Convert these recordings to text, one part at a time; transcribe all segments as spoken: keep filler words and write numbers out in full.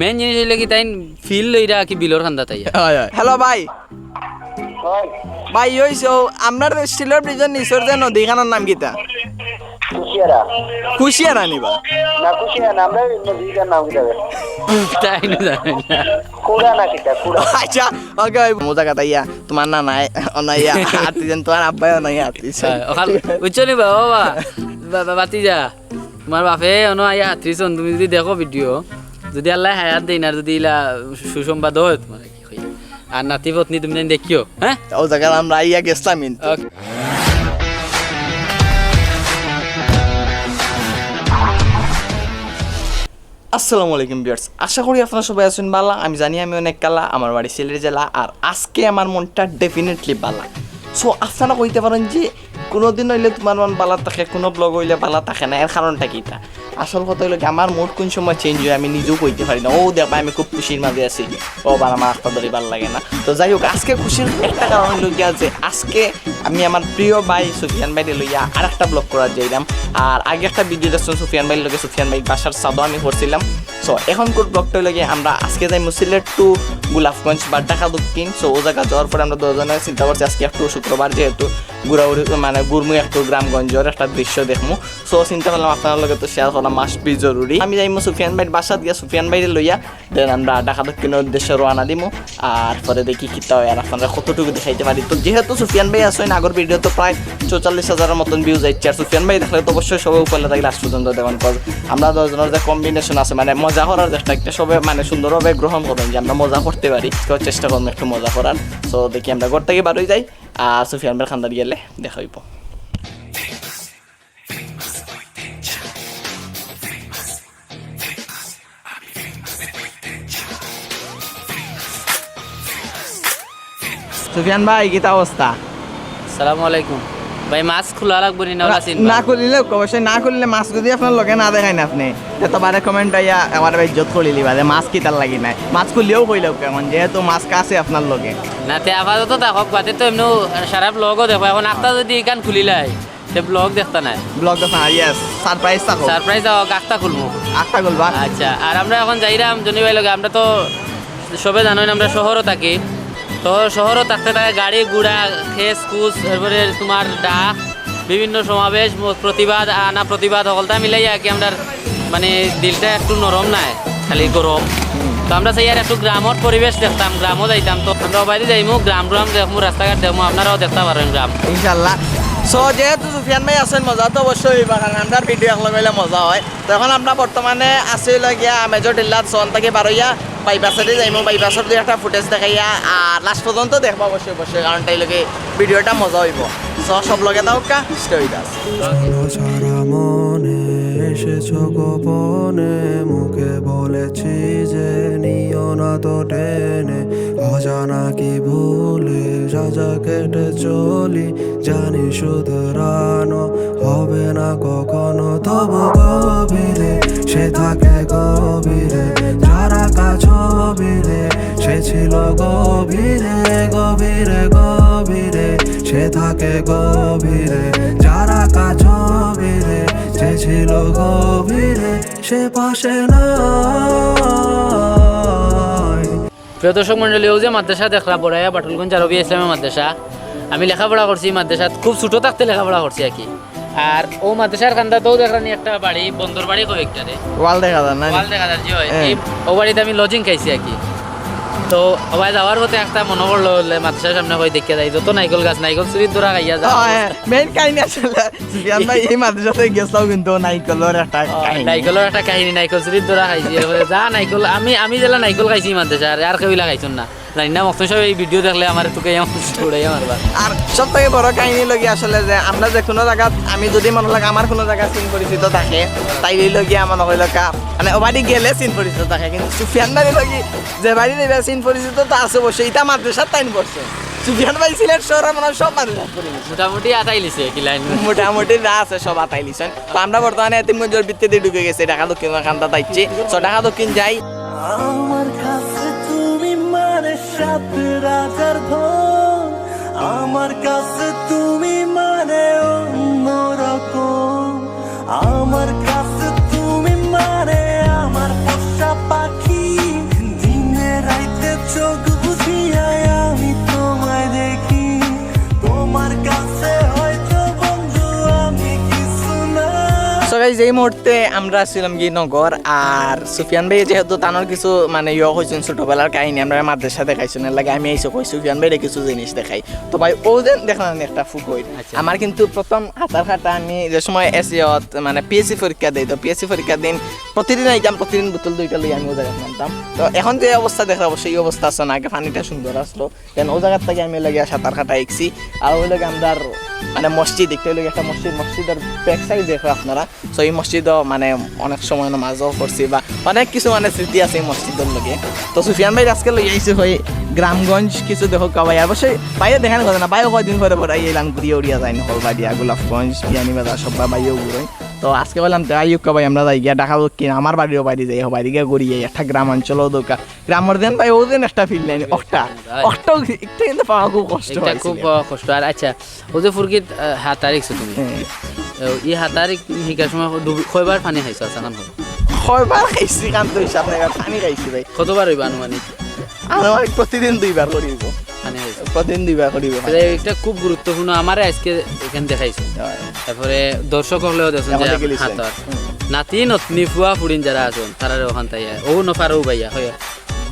মেইন জিনিস অইলো কি, তাইন ফিল লইরা কি বিলর কান্দাত আইয়া। হয়, হয়। হ্যালো ভাই। ভাই, অইছে, আমরার যে স্টিলর ব্রিজর নিচর যে নদীখানর নাম কিতা? কুশিয়ারা। কুশিয়ারা নি বা? না, কুশিয়ারা না, আমরা ওই নদীটার নাম কিতা বে? তাইন জানে না। কুড়া না কিতা, কুড়া। আচ্ছা, ওকে ভাই, মজা কথা ইয়া, তোমার নানায় অনাইয়া আতিছেন, তোমার আব্বায় অনাইয়া আতিছেন। হ্যাঁ, ওখান, বুঝছো নি বাবা, বাবা? বা-, বা-, বাতিজা, তোমার বাপে অনো আইয়া আতিছন, তুমি যদি দেখো ভিডিও, যদি আল্লায় হায়াত দেইন আর যদি ইলা সুসংবাদ হয় তোমার, কি কই? আর নাতি পত্নী তুমি জানি দেখিও, হ্যাঁ? ও জায়গায় আমরা আইয়া গেছলাম কিন্তু। ওকে। আসসালামু আলাইকুম ভিউয়ার্স, আশা করি আপনারা সবাই আছেন ভালা। আমি জানি আমি অনেক কালা, আমার বাড়ি সিলেট জেলা, আর আজকে আমার মনটা ডেফিনেটলি ভালা। সো আপনারা কইতে পারেন যে কোনোদিন অইলে তোমার মন ভালা থাকে, কোনো ব্লগ অইলে ভালা থাকে না, এর কারণটা কিতা? আসল কথা অইলো কি, আমার মুড কোন সময় চেঞ্জ হয় আমি নিজেও কইতে পারি না। ও দেখবা, আমি খুব খুশির মাঝে আছি, ও আবার আমার আস্তা ধরি ভালা লাগে না। তো যাই হোক, আজকে খুশির একটা কারণ অইলো গিয়া যে আজকে আমি আমার প্রিয় ভাই সুফিয়ান ভাইরে লইয়া আরেকটা ব্লগ করার যাইলাম। আর আগে একটা ভিডিও দেখছেন সুফিয়ান ভাইর লগে, সুফিয়ান ভাইর বাসার ছাদো আমি করছিলাম। সো এখনকার ব্লগটা অইলো গিয়া আমরা আজকে যাইমু সিলেট টু গোলাপগঞ্জ বা ঢাকা দক্ষিণ। সো ও জায়গা যাওয়ার পরে আমরা দুজনে চিন্তা করছি আজকে একটু শুক্রবার যেহেতু ঘুরাঘুরি মানে ঘুরমু একটু গ্রামগঞ্জর একটা দৃশ্য দেখমু। সো চিন্তা করলাম আপনার লগে তো শেয়ার করা মাস্ট বি জরুরি। আমি যাইমু সুফিয়ান ভাইর বাসাত গিয়া সুফিয়ান ভাইরে লইয়া দেন আমরা ঢাকা দক্ষিণর উদ্দেশ্যে রওনা দিমু। আর পরে দেখি কিতা হয় আর আপনারা কতটুকু দেখাইতে পারি। তো যেহেতু সুফিয়ান ভাই আছেন, আগর ভিডিও তো প্রায় চৌচল্লিশ হাজারের মতন ভিউজ আইছে, আর সুফিয়ান ভাই দেখলে তো অবশ্যই সবাই উপরে থাকি লাস্ট পর্যন্ত দেখবেন, কজ আমরা দুজনের যে কম্বিনেশন আছে মানে মজা করার যে একটা, একটা সবাই মানে সুন্দরভাবে গ্রহণ করবেন যে আমরা মজা করতে পারি। তো চেষ্টা করবো একটু মজা করার। তো দেখি আমরা ঘর থাকি বারোই যাই, আর সুফিয়ান ভাইর কান্দাত গেলে দেখা অইবো। সুফিয়ান ভাই, কিতা অবস্থা? আসসালামু আলাইকুম। ভাই, মাস্ক খুলা লাগবো নি না, ওলা চিনবা? না খুলিলে, অবশ্যই না খুলিলে, মাস্ক যদি আপনার লগে না দেখাইন আপনি, তে তো বারে কমেন্ট আইয়া আমার বেইজ্জত করিলিবা যে মাস্ক কিতার লাগি নাই। মাস্ক খুলিয়াও কইলাউক্কা এখন, যেহেতু মাস্ক আছে আপনার লগে। না, তে আপাতত থাকউক, বাদে তো এমনেও সারা ব্লগও দেখবো। এখন আখতা যদি ইখান খুলিলাই, তে ব্লগ দেখতা নায়। ব্লগ দেখতা নায়, ইয়েস। সারপ্রাইজ থাকউক। সারপ্রাইজ থাকউক, আখতা খুলমু। আখতা খুলবা? আচ্ছা, আর আমরা এখন যাইরাম জনি ভাইর লগে, আমরা তো সবে জানইন আমরা শহরও থাকি। তো শহরও থাকতে থাকে গাড়ি ঘোড়া, খেস কুস, এরপরে তোমার ডাক, বিভিন্ন সমাবেশ, ম-, প্রতিবাদ, আনা প্রতিবাদ, হকলতা মিলাইয়া কি আমরার মানে দিলটা একটু নরম নায়, খালি গরম। তো আমরা চাইয়ার একটু গ্রামর পরিবেশ দেখতাম, গ্রামও যাইতাম। তো আমরা অবায়দি যাইমু, গ্রাম গ্রাম দেখমু, রাস্তাঘাট দেখমু, আপনারাও দেখতা পারইন গ্রাম। ইনশাল্লাহ। সো, যেহেতু সুফিয়ান ভাই আছেন, মজা তো অবশ্যই অইবা, কারণ আমরার ভিডিও একলগে অইলে মজা হয়। তো এখন আমরা বর্তমানে আছি অইলো গিয়া আমেজর টিল্লাত, সো অন থাকি বারইয়া বাইপাসেদি যাইমু, বাইপাসর দুই একটা ফুটেজ দেখাইয়া, আর লাস্ট পর্যন্ত দেখবা অবশ্যই, অবশ্যই, কারণ তাইলে কি ভিডিওটা মজা অইবো। সো সব লগে থাকউক্কা, স্টে উইথ আস। শোনো সারা মনে এসেছো গোপনে, মুখে বলেছি যে নিও না তো টেনে, অজানা কি ভুলে যা যা কেটে চলি, জানি শুধরানো হবে না কখনো। তবু গভীরে সে থাকে গভীরে, যারা কাছ গভীরে, সে ছিল গভীরে, গভীরে, গভীরে, সে থাকে গভীরে, যারা কাছ গভীরে, সে ছিল গভীরে, সে পাশে নাই। প্রিয় দর্শক মণ্ডলী, অউ যে মাদ্রাসা দেখরা, বড়াইয়া বাটুলগঞ্জ আরবিয়া ইসলামিয়া মাদ্রাসা। আমি লেখাপড়া করছি মাদ্রাসাত, খুব ছোট থাকতে লেখাপড়া করছি আর কি। আর অউ মাদ্রাসার কান্দাত অউ দেখরা নি একটা বাড়ি, বন্দর বাড়ি কয় একটারে। ওয়াল দেখা যার না? ওয়াল দেখা যার, জি অয়। হ্যাঁ। এই, অউ বাড়িত আমি লজিং খাইছি আর কি। তো অবায় যাওয়ার পথে একটা মনো পড়লো, অইলে মাদ্রাসার সামনে কই দেখিয়া যাই, যত নাইকল গাছ, নাইকল চুরির দৌড়া খাইয়া যায়। হ্যাঁ, মেইন কাহিনী আসলে সুফিয়ান ভাই এই মাদ্রাসাত গেছলাও কিন্তু নাইকলর একটা কাহিনী। নাইকলর একটা কাহিনী, নাইকল চুরির দৌড়া খাইছি। এরপরে যা নাইকল, আমি, আমি যেলা নাইকল খাইছি মাদ্রাসার, আর কেউ ইলা খাইছইন না। জানি না, মকসুদ সাহেব এই ভিডিও দেখলে আমারে তুকাইয়া উড়াইয়া মারবা। আর সব থাকি বড় কাহিনী অইলো গি আসলে যে আমরা যে কুনু জাগাত, আমি যদি মনো লাগে আমার কুনু জাগা চিন পরিচিত থাকে, তাইলে অইলো গি আমার অইলো কা, মানে অবায়দি গেলে চিন পরিচিত থাকে, কিন্তু সুফিয়ান ভাই অইলো গি যে বাড়ি যাইবা চিন পরিচিত তো আছে অবশ্যই, ইটা মাদ্রাসাত তাইন পড়ছে। সুফিয়ান ভাই সিলেট শহরর মানে সব মাদ্রাসাত পড়ি গেছে। মোটামুটি আতাইলিছে কি লাইন? মোটামুটি যা আছে সব আতাইলিছইন। তো আমরা বর্তমানে এতিমগঞ্জর ভিতরেদি ঢুকি গেছি, ঢাকা দক্ষিণর কান্দাত আইছি। So ঢাকা দক্ষিণ যাই। আমার কাছে তুমি মানে সাত রাজার ধন, আমার কাছে তুমি মানে অন্যরকম, আমার কাছে তুমি মানে আমার পোষা পাখি। বুঝিয়া আমি তোমায় দেখি, তোমার কাছে হয়তো বন্ধু আমি কিছু না। So guys, এই মুহূর্তে আমরা ছিলাম কি নগর, আর সুফিয়ান ভাই যেহেতু তানর কিছু মানে ইয়ে কইছইন ছোটবেলার কাহিনী, আমরা মাদ্রাসা দেখাইছইন, এর লাগি আমি আইছি কই সুফিয়ান ভাইরে কিছু জিনিস দেখাই। তো ভাই, ও যে দেখলাম একটা ফুকইর, আচ্ছা। আমার কিন্তু প্রথম হাতার কাটা আমি যে সময় এসিওত মানে পিএসসি পরীক্ষা দেই, তো পিএসসি পরীক্ষার দিন প্রতিদিন আইতাম, প্রতিদিন বোতল দুইটা লই আমি ও জাগাত নামতাম। তো এখন যে অবস্থা দেখরা অবশ্যই এই অবস্থা আছে না, আগে পানিটা সুন্দর আসলো। Then ও জাগার থাকি আমি লাগিয়া সাঁতার কাটা শিখছি। আর ওই লগে আমরার মানে মসজিদ, একটা ওই লগে একটা মসজিদ, মসজিদর ব্যাক সাইড দেখরা আপনারা। So এই মসজিদও মানে অনেক সময় নামাজও পড়ছি বা অনেক কিছু মানে স্মৃতি আছে এই মসজিদর লগে। তো সুফিয়ান ভাই আজকে লই আইছে ভাই গ্রামগঞ্জ কিছু দেখউক্কা ভাই, অবশ্যই ভাইরে দেখানি কথা না, ভাইও কয়দিন পরে পরে এই লান ঘুরিয়া উড়িয়া যায়, হল বাড়িয়া, গোলাপগঞ্জ, বিয়ানীবাজার, সব ভাইও ঘুরে। তো আজকে বললাম, যাই হোক ভাই, আমরা যাই গিয়া ঢাকা দক্ষিণ, আমার বাড়িও বাড়ি যাই, হো বাড়ি গিয়া ঘুরি যাই, একটা গ্রামাঞ্চল দৌকা, গ্রামর দেন ভাই, ও দেন একটা ফিল নাই, অকটা, ভাই। অকটাও একটা কিন্তু পাওয়া খুব কষ্ট এটা হয়েছিল। খুব, আহ, কষ্ট। আর আচ্ছা, ও যে ফুরকিত, আহ, হাতার শিখছো তুমি, হ্যাঁ। আহ, এই হাতার শিক-, শিকার সময় ডুবি, কয়বার পানি খাইছো? আচ্ছা, খান কও। কয়বার খাইছি, কান তো হিসাব নাই, পানি খাইছি ভাই। কতবার হইবা আনুমানিক? আনুমানিক প্রতিদিন দুইবার করি হইব। পানি খাইছো। প্রতিদিন দুইবার করি হইব। তাহলে এটা খুব গুরুত্বপূর্ণ, আমারে আজকে এখানে দেখাইছো। হয়। তারপরে দর্শক হকলেও দেখছেন এখন যে দেখে লিখছেন। হাতার। হুম। নাতি, নতনি, ফুয়া, ফুড়িন যারা আছেন, তারারে ওখান তাই ও নফারও ভাইয়া, হয়।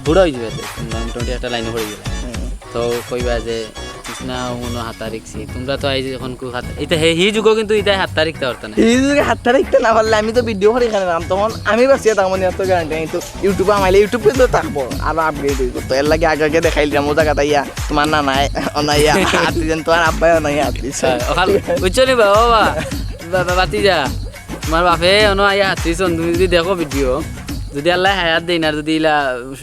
বুড়া হয়ে যাবে তো, মোটামুটি একটা লাইনে পড়ে গেল। হুম। তো কইবা যে, "কৃষ্ণা, উনো হাতার শিখছি।" তোমরা তো আইজ এখন কু হাত-, এটা হে-, হি যুগও কিন্তু এটাই হাতার শিখতে পারতো না। হি যুগে হাতার শিখতে না পারলে আমি তো ভিডিও করি এখানে নাম, তখন আমি বাঁচিয়া থাকবো না, এত গ্যারান্টি নাই। তো YouTube-এ আমাইলে YouTube কিন্তু থাকবো, আরো আপগ্রেড হইব। তো এর লাগি আগে আগে দেখাইলাম, ও জায়গা তাইয়া তোমার নানায় অনাইয়া আতি যেন, তোমার আব্বায় অনাইয়া আতি। হ্যাঁ, ওখান বুঝছো নি বাবা, বাবা? বা-, বা-, বাতিজা, তোমার বাপে অনো আইয়া হাতিছন, তুমি যদি দেখো ভিডিও, যদি আল্লাহ হায়াত দেই না, যদি ইলা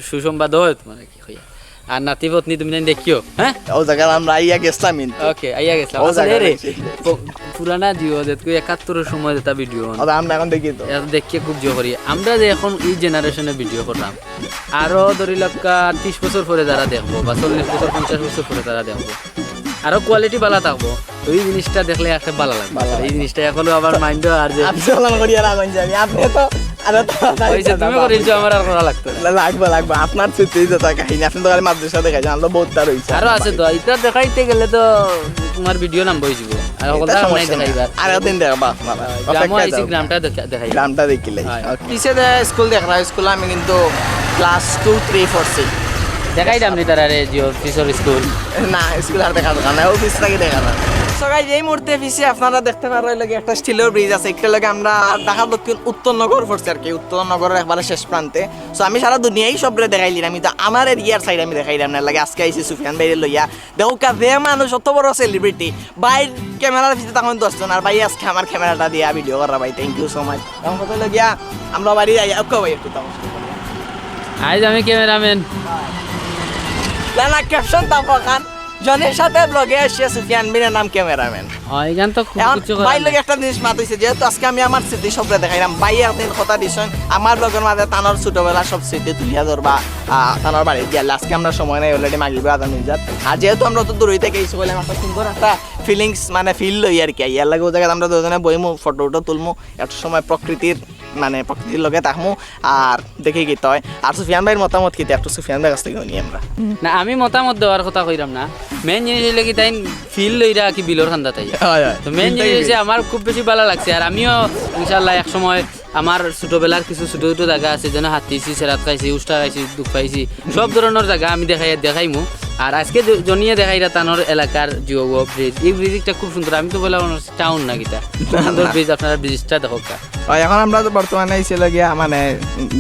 সুসংবাদ হয় তোমার কি কইয়া। আর নাতি পত্নী তুমি জানি দেখিও, হ্যাঁ? ও জায়গায় আমরা আইয়া গেছলাম কিন্তু। ওকে, আইয়া গেছলাম। ও আসলে জায়গায় রে, গেছি। প-, পুরানা জিও, যেটুকু একাত্তরের সময় যেটা ভিডিও। ওটা আমরা এখন দেখি তো। এটা দেখিয়ে খুব জিও করি। আমরা যে এখন এই জেনারেশনে ভিডিও করলাম, আরো ধরি লক্কা ত্রিশ বছর পরে যারা দেখবো, বা চল্লিশ বছর, পঞ্চাশ বছর পরে যারা দেখবো, আরো কোয়ালিটি ভালা থাকবো। তো এই জিনিসটা দেখলে একটা ভালা লাগবে। ভালা এই লাগবে। জিনিসটা এখনো আমার মাইন্ডে আর যে আপনি অলান করিয়া রাখুন যে আমি, আপনি তো, আরে তো, হইছে, তুমি করিলছো, আমার আর করা লাগতো না। না, লাগবো, লাগবো। আপনার স্মৃতি যেটা কাহিনী, আপনি তো খালি মাদ্রাসা দেখাইছেন, আমরা বহুত তার হইছে। আরো আছে তো, এটা দেখাইতে গেলে তো তোমার ভিডিও লম্বা হইযিবো। আর এটা হকলটা সমস্যা নাই নাই। দেখাইবার। আর একদিন দেখবা আপনারা। গ্রামও অপেক্ষায় আইছি, যাও। গ্রামটা দেখা-, দেখাই। গ্রামটা দেখিলাই। হয়। ওকে। পিছে যে স্কুল দেখরা, স্কুল আমি কিন্তু ক্লাস টু, থ্রি পড়ছি। দেখাইলাম নি তারারে যে অফিসর স্কুল? না, স্কুল আর দেখা দরকার নাই, অফিস থাকি দেখা যায়। So guys, এই মুহূর্তে পিছে আপনারা দেখতে পাররা, ওই লগে একটা স্টিলের ব্রিজ আছে, একটা লগে আমরা ঢাকা দক্ষিণ উত্তর নগর পড়ছে আর কি, উত্তর নগরের একবারে শেষ প্রান্তে। So আমি সারা দুনিয়াই সবরে দেখাইলিলাম, আমি তো আমার এরিয়ার সাইড আমি দেখাইলাম না, লাগে আজকে আইছি সুফিয়ান ভাইরে লইয়া। দেখো কা, যে মানুষ অত বড় সেলিব্রিটি, ভাইর ক্যামেরার পিছে তখন দশজন, আর ভাই আজকে আমার ক্যামেরাটা দিয়া ভিডিও করা ভাই, thank you so much। এখন কথা হলো গিয়া, আমরা বাড়ি যাই, ওকে ভাই একটু তখন। আইজ আমি ক্যামেরাম্যান। না, না, ক্যাপশন দাও খান। জনের সাথে ব্লগে আসছে সুফিয়ান বিনের নাম ক্যামেরাম্যান। ও, এখান তো খুব এখন কিছু করার ভাইর নাই। লগে একটা জিনিস মাত হইছে, যেহেতু আজকে আমি আমার স্মৃতি সবরে দেখাইলাম, ভাই একদিন কথা দিছেন, আমার ব্লগের মাঝে তানর ছোটবেলা সব স্মৃতি তুলিয়া ধরবা, আহ, তানর বাড়ি গিয়া। আজকে আমরা সময় নাই, already মাগরিবর আজান হয়ে যার। আর যেহেতু আমরা তো দূরই থেকে এসে বললাম, একটা সুন্দর একটা ফিলিংস, মানে ফিল লই আর কি। ইয়ার লাগে ও জায়গায় আমরা দুজনে বইমু, ফটো উটো তুলমু, একটু সময় প্রকৃতির, মানে প্রকৃতির লগে থাকমু। আর দেখি কিতা অয়। আর সুফিয়ান ভাইর মতামত কিতা, একটু সুফিয়ান ভাইর কাছ থেকে শুনি আমরা। না, আমি মতামত দেওয়ার কথা কইরাম না, মেইন জিনিস হইলে কি তাই ফিল লইরা কি বিলর কান্দাত আইয়া। হয়, হয়। তো মেইন ফিলটাই জিনিস হইছে মেইন। আমার খুব বেশি ভালা লাগছে। আর আমিও ইনশাআল্লাহ এক সময় আমার ছোটবেলার কিছু ছোট ছোট জাগা আছে, যেন হাতিছি, সেরাত খাইছি, উষ্টা খাইছি, দুখ পাইছি, সব ধরনের জাগা আমি দেখাই, দেখাইমু। আর আজকে জ-, জনিয়ে দেখাইরা তানর এলাকার জিও ব্রিজ, এই ব্রিজটা খুব সুন্দর। আমি তো বললাম টাউন না কিতা, খুব সুন্দর ব্রিজ, আপনারা ব্রিজটা দেখো। হয়, এখন আমরা তো বর্তমানে আইছি লাগিয়া, মানে,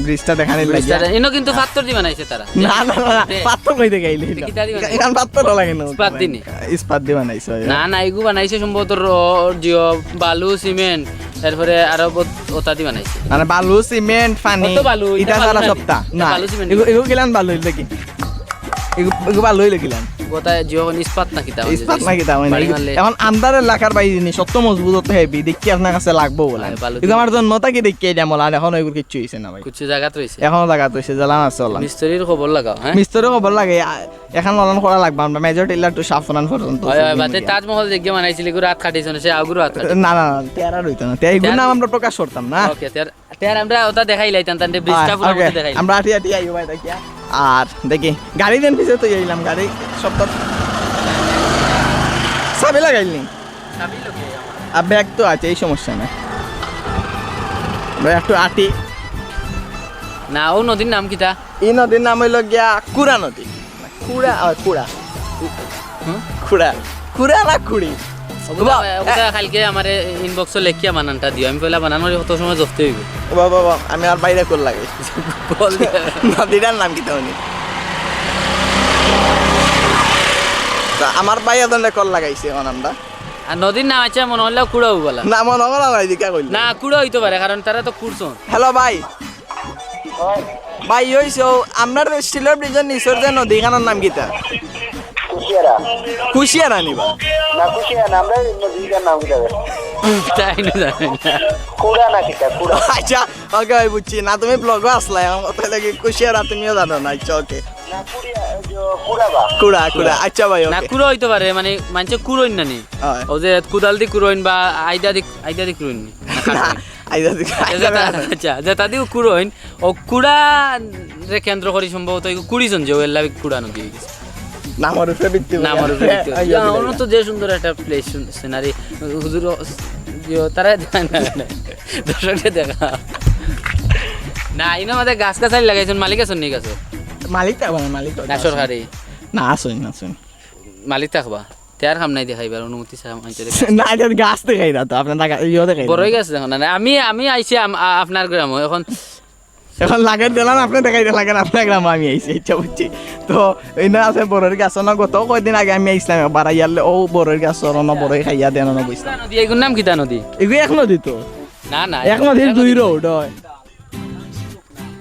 ব্রিজটা দেখানির ব্রিজটা লাগিয়া। দে-, ইনো কিন্তু পাত্থর দি বানাইছে তারা। না, না, না, না, দে। পাত্থর কই দেখাইলি? দে, কিতা দি বানাইছে? এখন পাত্থর লাগে না। ইস্পাত দি নি? ইস্পাত দি বানাইছে, হয়। না, না, এগু বানাইছে সম্ভবত রড, জিও, বালু, সিমেন্ট, এরপরে আরো বহুত ওতা দি বানাইছে। মানে, বালু, সিমেন্ট, পানি, কত বালু? ইটা ইটা বালু ছাড়া না? সবটা। ইটা না, বালু, সিমেন্ট এগু, দি। এগু গেলান বালু, ইটা কি? এগু, এগু বালু হইলে গিলান। গোটা জিও ইস্পাত না কিতা মানে ইস্পাত না কিতা মানে বাড়ি মারলে। এখন আন্দার এলাকার ভাই জিনিস অত মজবুত, অত হেভি, দেখি আপনার কাছে লাগবো বলে। হ্যাঁ, বালু কিন্তু দিয়ে। আমার জন্ম থাকি দেখি এটা মলা, আর এখন ওইগুলো কিচ্ছু হইছে না ভাই। কিছু জায়গাত রইছে। এখনো জায়গাত রইছে, জ্বালান আছে ওলান। মিস্ত্রির খবর লাগাও, হ্যাঁ? মিস্ত্রির খবর লাগে, আ-, এখন ওলান করা লাগবে, আমরা মেজর টেইলার টু সাফ ওলান পর্যন্ত হয়, হয়, আছে বাদে দুনিয়া। তাজমহল দেখে বানাইছিল, এগুলো রাত কাটিয়েছে না, সে আগুরো রাত কাটিয়েছে। না, না, না, তেরা রইতো না, তে এগুলো তেরা নাম আমরা প্রকাশ করতাম না। ওকে, তেরা তে আর আমরা ওটা দেখাইলাই, টান টান ব্রিজটা হ্যাঁ, পুরো ওকে। মতো দেখাইলাই। আমরা আটি আটি আইও ভাই, দেখিয়া। আর দেখি, গাড়ি দেন পিছে তো এইলাম, গাড়ি সব তো চাবি লাগাইলনি। আর ব্যাগ তো আছে, এই সমস্যা নাই। ভাই, একটু আটি। না, ও নদীর নাম কিতা? এই নদীর নাম হইল গিয়া কুড়া নদী। কুড়া, আহ, কুড়া। হুম? কুড়া। কুড়া না কুড়ি? ওগুলা, বাবা, ওগুলা এ- কালকে আমারে ইনবক্সো লেখিয়া বানানটা দিও। আমি পয়লা বানানোর কত সময় জপতে হইব। বাবা, বাবা, আমি আর বাইরে কল লাগাই। কল দিয়া। নদীটার নাম কিতা উনি? তা আমার ভাই এজনে কল লাগাইছে এখন আমরা। আর নদীর নাম আছে মনে হইলেও কুড়াও বলা। না, মনে করা নাই, দিকা কইল। না, কুড়া হইতে পারে, কারণ তারা তো কুড়ছন। হ্যালো ভাই। ভাই, ওই সো, আমরার স্টিলের ব্রিজের নিচের যে নদী, এখানোর নাম কিতা? কুশিয়ারা। কুশিয়ারা নিবা? না, কুশিয়ারা না, আমরা এই নদীটার নাম কিতা? তাই না, জানি না। কুড়া না কিতা, কুড়া। আচ্ছা, ওকে ভাই, বুঝছি। না, তুমি ব্লগও আসলা, এখন কথা লাগে কুশিয়ারা তুমিও জানো না। আচ্ছা, ওকে। না, কুড়িয়া, ওই যে কুড়া বা। কুড়া, কুড়া। আচ্ছা ভাই, না, ওকে। কুড়া হইতে পারে, মানে, মানছে কুড়ইন না নি? হয়। ও যে কুদাল দি কুড়ইন বা আইদা দি, আইদা দি কুড়ইন নি? না, আইদা দি, আইদা দি। আচ্ছা, যেটা দিও কুড়ইন, ও কুড়া রে কেন্দ্র করি সম্ভবত এই কুড়ি জন যে ওয়েল্লা কুড়া নদী হয়ে গেছে। নামর উপরে ভিত্তি করে। নামর উপরে ভিত্তি করে। আইদা ইয়া, দি অন্য তো যে সুন্দর একটা প্লেস, সিনারি, হুজুর, ইয়ো, তারা না, না, না। দর্শকরে দেখা। না, ইনো মাঝে গাছ গাছালি লাগাইছন, মালিক আছন নি গাছর? মালিক থাকবা না, মালিক না, আছে। সরকারি? না, আছইন, আছইন। মালিক থাকবা? তে আর কাম নাই দেখাইবার, অনুমতি ছাড়া মানষে দেখা। না, এটা গাছ দেখাই না তো, আপনার টাকা ইয়ে দেখাই না। বড়ই গাছ দেখো না, না, আমি, আমি আইছি আম-, আ-, আপনার গ্রামো, এখন এখন লাগের দিলাম, আপনি দেখাই দিলাম, লাগের আপনার গ্রামো আমি আইছি, ইচ্ছা বুঝছি। তো, এই না আছে বড়ই গাছ, না, গত কয়দিন আগে আমি আইছিলাম, একবার আইয়ারলে, ও বড়ই গাছ, অরনো বড়ই খাইয়া দেন, অনো বইছিলাম। নদী, এগুর নাম কিতা নদী? এগু এক নদী তো। না, না, এক নদীর এক দুই নদী। রোড হয়।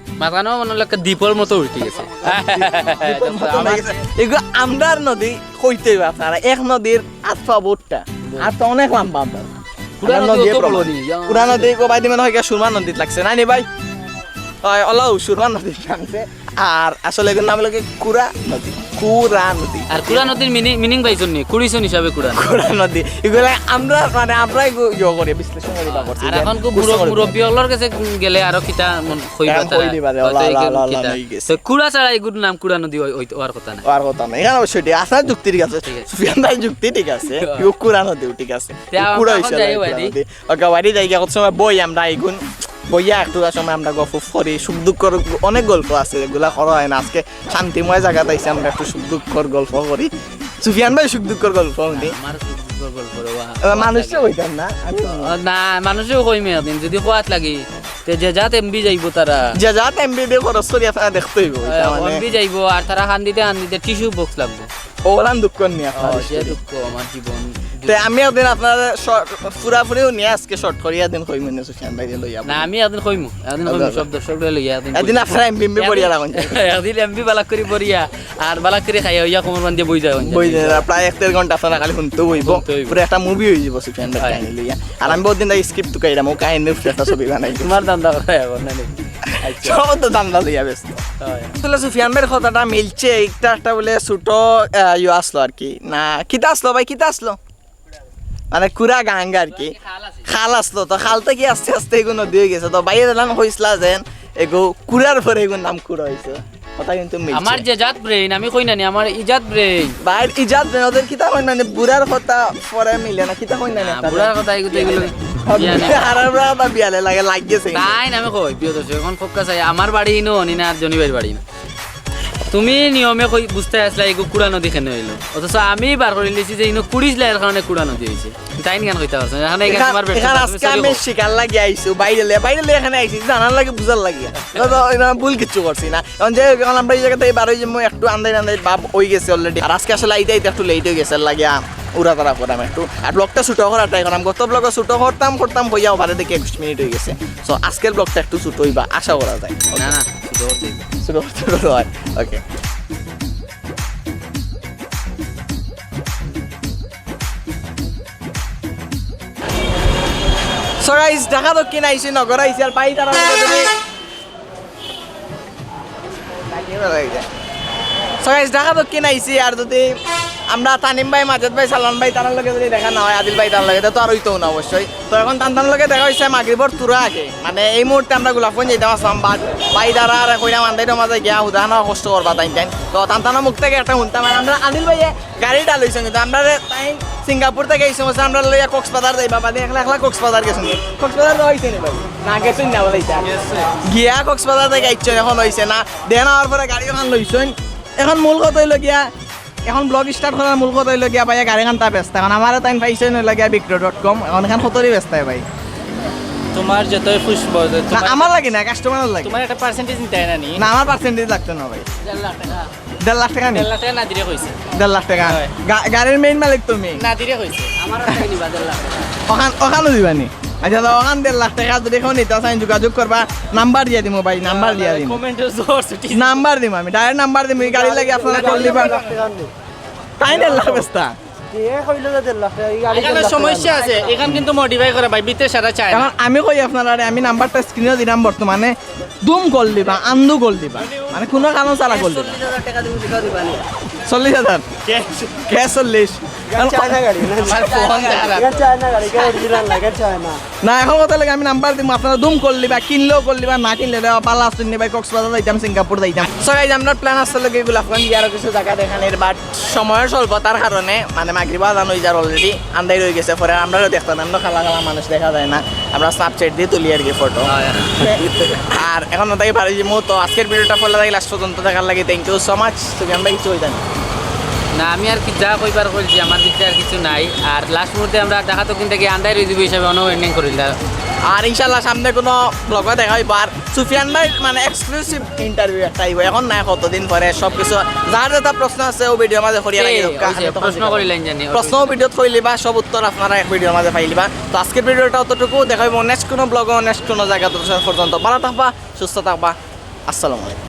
মাঝখানো মনে হলো একটা দ্বীপর মতো উঠে গেছে। দ্বীপর মতো আমার হয়ে গেছে। এগু আমরার নদী কইতে হইবে আপনারা, এক নদীর আতফা বোটটা। আর তো অনেক লম্বা আমরা। কুড়া আমরা নদী নদী অত বড় বড়। নি, ইয়া। কুড়া নদী গো ভাই, দিমে হইগা সুরমা নদীত লাগছে, না নি ভাই? হয়, ওলাও সুরমা নদীত লাগছে। আর আসলে এগুর নাম হলো কি কুড়া নদী, কুড়া নদী। আর কুড়া নদীর মিনি-, মিনিং পাইছন নি? কুড়িছন হিসাবে কুড়া নদী। কুড়া নদী। এগুলা আমরা, মানে, আমরাই গো-, ইয়ে করি, বিশ্লেষণ করি বা করছি। আর যে এখন খুব বুঝতে মুরব-, পারি। মুরব্বী অকলর কাছে গেলে আরো কিতা মন-, কইবা এখন তারা। কই দিবা রে, হয়তো ওলা, এই ওলা, ওলা, কিতা। হয়ে গেছে। তো কুড়া ছাড়া এগুর নাম কুড়া নদী হই-, হইতে, হওয়ার কথা না। হওয়ার কথা না। এখানে অবশ্যই ঠিক আছে, যুক্তি ঠিক আছে। ঠিক আছে। সুফিয়ান ভাই যুক্তি ঠিক আছে। ঠিক আছে। এগুর কুড়া আমরা এখন হিসাবে যাই কুড়া বাড়ি। নদী। ওকে, বাড়ি যাই গিয়া, কত সময় বই আমরা এগুন, বইয়া একটু সময় আমরা গল্প করি, সুখ দুঃখর অনেক গল্প আছে, যেগুলা করা হয় না। আজকে শান্তিময় জাগাত আইছি, আমরা একটু সুখ দুঃখর গল্প করি। সুফিয়ান ভাই সুখ দুঃখর গল্প হুনি। আমার সুখ দুঃখর গল্প রে বা। এবার মানুষে কইতাম না, আমি ও, না, মানুষেও কইমু একদিন, যদি খোয়াত লাগি, তে যে জাত এমবি যাইবো তারা। যে জাত এমবি দিয়ে খরচ করি আপনারা দেখতে হইব, এটা মানে এমবি যাইবো, আর তারা কান্দিতে কান্দিতে টিস্যু বক্স লাগবো। ওলান দুঃখ নিয়ে ও, আপনারা যে দেখতে দুঃখ আমার জীবন। তে আমি একদিন আপনারা শর্ট, পুরাপুরিও নিয়ে আজকে শর্ট করি একদিন কইমু নে সুফিয়ান ভাইরে লইয়া। না, আমি একদিন কইমু, একদিন কইমু, আচ্ছা, সব দর্শকরে লইয়া একদিন আচ্ছা, কইমু। একদিন আপনারা এমবি এমবি একদিন, পড়িয়া রাখুন। একদিন এমবি বালাক করি পড়িয়া, আর বালাক করি খাইয়া হইয়া কোমর বান্ধিয়া বই যায়। বই যায়, প্রায় এক দেড় ঘন্টা আপনারা খালি হুনতে হইব। হুনতে হইব। পুরো একটা মুভি হয়ে যাব সুফিয়ান ভাই হয়। কাহিনী লইয়া। আর আমি বহুত দিন আগে স্ক্রিপ্ট তুকাইরাম, ও কাহিনীর একটা ছবি বানাই। তোমার ধান্দা করা এখন না নি? আচ্ছা। সব তো ধান্দা লইয়া ব্যস্ত। হয়। আসলে সুফিয়ান ভাইর কথাটা মিলছে, একটা, একটা বলে ছোট, আহ, ইয়ে আসলো আর কি। না, কিতা আসলো ভাই, কিতা আসলো? মানে কুড়া গাঙ্গা আর কি। খাল আসলো, তো খাল থাকি আস্তে আস্তে এগু নদী হয়ে গেছে। তো ভাইয়ে দিলাম কইসলা যেন এগু কুড়ার পরে এগুর নাম কুড়া হয়েছে। কথা কিন্তু মিলছে। আমার যে জাত ব্রেইন, আমি কই না নি, আমার ইজাত ব্রেইন। ভাইর ইজাত ব্রেইন, ওদের কিতা কই না নি, বুড়ার কথা পরে মিলে না, কিতা কই না নি না, একটা বুড়ার কথা এগুলো, এগুলো হবে। বিয়ানে। আর বুড়ার কথা বিয়ালে লাগে, লাগ গেছে। তাই না, আমি কই, প্রিয় দর্শক, এখন ফোকাস আই, আমার বাড়ি ইনো, নি না আর জনি ভাইর বাড়ি না। তুমি নিয়মে কই বুঝতে আসলা, এগু কুড়া নদী কেনে হইলো? অথচ আমি বার করে লিছি যে ইনো কুড়িছলা, এর কারণে কুড়া নদী হইছে। তাই নিয়ে কইতে পারছো না। এখানে এখানে এখান, তোমার ব্যর্থতা, এখান তুমি আজকে sorry আমি কও। শিকার লাগি আইছি, বাইরে লে, বাইরে লে এখানে আইছি, জানার লাগি, বুঝার লাগি। তো, তো, এটা ভুল কিচ্ছু করছি না। এখন যে, এখন আমরা এই জায়গা থেকে বার হয়ে যাবো, একটু আন্দাই আন্দাই ভাব হয়ে গেছে already। আর আজকে আসলে আইতে আইতে একটু লেট হয়ে গেছে, লাগিয়া উড়া তাড়া করাম একটু। আর ব্লগটা ছোট করার ট্রাই করাম। গত ব্লগে ছোট করতাম, করতাম, হইয়াও বাদে দেখি একুশ মিনিট হয়ে গেছে। So, আজকের ব্লগটা একটু ছোট হইবা, আশা করা যায়। না, না, ছোট করতে হইব। ছোট করতে হয়, ওকে। So guys, ঢাকা দক্ষিণ আইছি, নগর আইছি, আর পাই তারা যদি, so guys, ঢাকা দক্ষিণ আইছি, আর যদি আমরা তানিম ভাই, মাজেদ ভাই, সালমান ভাই, তারার লগে যদি দেখা না অয়, আদিল ভাই তারার লগে, তে তো আর অইতো না অবশ্যই। তো এখন তান তান লগে দেখা অইছে মাগরিবর থুড়া আগে, মানে এই মুহূর্তে আমরা গোলাপগঞ্জ যাইতাম আছলাম, but ভাই তারা আর কইরাম আন্দাইরো মাঝে গিয়া হুদাহানা কষ্ট করবা তাইন তাইন। তো তান তানর মুখ থাকি একটা হুনতাম, আর আমরা আদিল ভাইয়ে গাড়িটা লইছইন, কিন্তু আমরারে তাইন সিঙ্গাপুর থাকি আইছইন, কইছইন আমরারে লইয়া কক্সবাজার যাইবা, বাদে একলা একলা কক্সবাজার গেছইন। কক্সবাজার যাওয়া অইছে নি ভাই? না গেছইন না বলে ইতা। গিয়া কক্সবাজার থাকি আইছইন, এখন অইছে না। দেন আওয়ার পরে গাড়ি ওখান লইছইন। এখন মূল কথা অইলো গিয়া, এখন vlog start করার মূল কথা অইলো গিয়া ভাইয়া গাড়ি খান্তা বেচতা। এখন আমারে তাইন পাইছইন অইলো গিয়া বিক্রয় ডট কম। এখন এখান কতরি বেচতা ভাই? তোমার যতই পুষবো, না, তোমার আমার লাগি না, কাস্টমারর লাগি। তোমার একটা পার্সেন্টেজ নিতে হয় না নি? না, আমার পার্সেন্টেজ লাগতো না ভাই। দেড় লাখ টাকা। দেড় লাখ টাকা নি? দেড় লাখ টাকা নাদিরে কইছে। দেড় লাখ টাকা? হয়। গা-, গাড়ির মেইন মালিক তুমি? নাদিরে কইছে। আমার টাকা নিবা দেড় লাখ টাকা। ওখান, ওখানও দিবা নি? আচ্ছা, তো ওখান দেড় লাখ টাকা যদি কেউ নিতা চাইন, যোগাযোগ করবা, নাম্বার দিয়া দিমু ভাই, নাম্বার দিয়া দিমু। কমেন্টে জোর ছুটি। নাম্বার দিমু আমি, ডাইরেক্ট নাম্বার দিমু, এই গাড়ির লাগি আপনারা কল দিবা। তাই দেড় লাখ বেচতা? এ কইলো যে দেড় লাখ টাকা, এই গাড়ি এখানে দেড় লাখ টাকা সমস্যা না। আছে, এখান কিন্তু মডিফাই করা ভাই, ভিতরে সারা চায় না। এখন আমি কই আপনারারে, আমি নাম্বারটা স্ক্রিনে দিলাম বর্তমানে, দুম কল দিবা, আন্দু কল দিবা, মানে কোনো কারণ ছাড়া কল দিবা। চল্লিশ হাজার টাকা দিমু, দিবা দিবা নি? চল্লিশ হাজার? ক্যাশ। ক্যাশ চল্লিশ। এটা চায়না গাড়ি, না? আমার ফোন খারাপ। এটা চায়না গাড়ি, এটা অরিজিনাল না, এটা চায়না। না, এখন কথা লাগে আমি নাম্বার দিমু, আপনারা দুম কল দিবা, কিনলেও কল দিবা, না কিনলে দেওয়া পাল্লা আসুন নি ভাই, কক্সবাজার যাইতাম, সিঙ্গাপুর যাইতাম। So guys, আমরা প্ল্যান আছে লগে গোলাপগঞ্জ গিয়া আরো কিছু জাগা দেখানির, but সময়র স্বল্পতার কারণে, মানে, মাগরিব আজান অই যার already, আন্দাইর অই গেছে, পরে আমরারও দেখতাম, আমরা কালা কালা মানুষ দেখা যায় না, আমরা স্ন্যাপচ্যাট দিয়া তুলি আর কি ফটো। আর এখন ওটাই পারি যাইমু। তো আজকের ভিডিওটা পয়লা থাকি লাস্ট পর্যন্ত দেখার লাগি thank you so much। তুমি আমরা কিছু কইতা নি? না, আমি আর কি যা কইবার কইছি, আমার ভিতরে আর কিছু নাই। আর লাস্ট মুহূর্তে আমরা দেখা তো কিন্তু কি আন্দাইর অই যাইবো হিসাবে অনো এন্ডিং করিল। আর ইনশাআল্লাহ সামনে কোনো ব্লগে দেখা অইবো। আর সুফিয়ান ভাই মানে এক্সক্লুসিভ ইন্টারভিউ একটা আইবো, এখন না, কতদিন পরে সব কিছু যার যেটা প্রশ্ন আছে ও ভিডিওর মাঝে করিয়া রাখি দেব। প্রশ্ন করিলেন জানি। প্রশ্ন ভিডিওত কইলিবা, সব উত্তর আপনারা এক ভিডিওর মাঝে পাইলিবা। তো আজকের ভিডিওটা অতটুকু, দেখা অইবো নেক্সট কোনো ব্লগে, নেক্সট কোনো জায়গা। ততক্ষণ পর্যন্ত ভালো থাকবা, সুস্থ থাকবা। আসসালামু আলাইকুম।